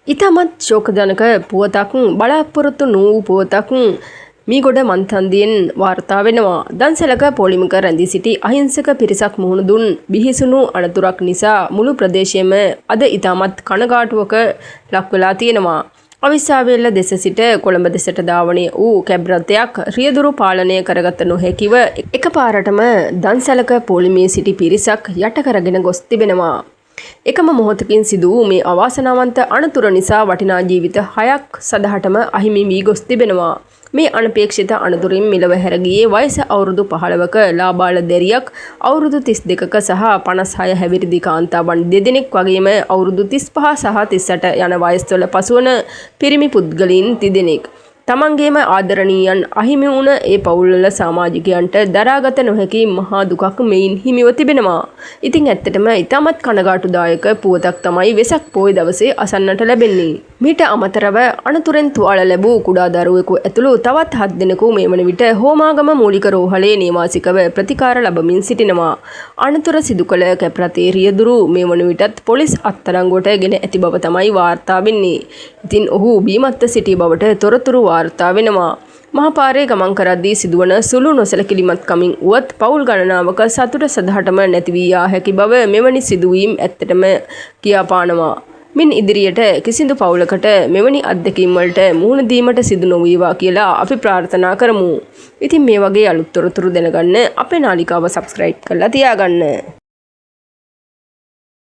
ඉතාමත් ශෝකජනක පුවතක්, බලාපොරොත්තු නොවූ පුවතක් මීගොඩ මන්තන්දියෙන් වාර්තා වෙනවා. දන්සැලක පොලිමක රැඳී සිටි අහිංසක පිරිසක් මුහුණ දුන් බිහිසුණු අනතුරක් නිසා මුළු ප්‍රදේශයම අද ඉතාමත් කනගාටුවක ලක් වෙලා තියෙනවා. අවිස්සාවේල්ල දෙස සිට කොළඹ දෙසට ධාවනය වූ කැබ් රථයක් රියදුරු පාලනය කරගත නොහැකිව එකපාරටම දන්සැලක පොලිමේ සිටි පිරිසක් යට කරගෙන ගොස් තිබෙනවා. එකම මොහොතකින් සිදු වූ මේ අවාසනාවන්ත අනතුර නිසා වටිනා ජීවිත 6ක් සදහටම අහිමි වී ගොස් තිබෙනවා. මේ අනපේක්ෂිත අනතුරින් මෙලව හැර ගියේ වයස අවුරුදු 15ක ලාබාල දැරියක්, අවුරුදු 32ක සහ 56 හැවිරිදි කාන්තාවන් දෙදෙනෙක් වගේම අවුරුදු 35 සහ 38 යන වයස්වල පසුවන පිරිමි පුද්ගලයින් තිදෙනෙක්. තමන්ගේම ආදරණීයන් අහිමි වුණ ඒ පවුල්වල සමාජිකයන්ට දරාගත නොහැකි මහා දුකක් මෙයින් හිමිව තිබෙනවා. ඉතින් ඇත්තටම ඉතාමත් කනගාටුදායක පුවතක් තමයි වෙසක් පෝය දවසේ අසන්නට ලැබෙන්නේ. මීට අමතරව අනතුරෙන් තුවාල ලැබූ කුඩා දරුවෙකු ඇතුළු තවත් 7 දෙනෙකු මේ වන විට හෝමාගම මූලික රෝහලේ නේවාසිකව ප්‍රතිකාර ලබමින් සිටිනවා. අනතුර සිදු කළ කැබ් රථයේ රියදුරු මේ වන විටත් පොලිස් අත්අඩංගුවට ගෙන ඇති බව තමයි වාර්තා වෙන්නේ. ඉතින් ඔහු බීමත්ව සිටි බවට තොරතුරු වාර්තා වෙනවා. මහපාරේ ගමන් කරද්දී සිදුවන සුළු නොසැලකිලිමත්කමින් වුවත් පවුල් ගණනාවක සතුට සදහටම නැති වී යා හැකි බව මෙවැනි සිදුවීම් ඇත්තටම කියාපානවා. මින් ඉදිරියට කිසිදු පවුලකට මෙවැනි අත්දැකීම් වලට මුහුණ දීමට සිදු නොවේවා කියලා අපි ප්‍රාර්ථනා කරමු. ඉතින් මේ වගේ අලුත් තොරතුරු දැනගන්න අපේ නාලිකාව සබ්ස්ක්‍රයිබ් කරලා තියාගන්න.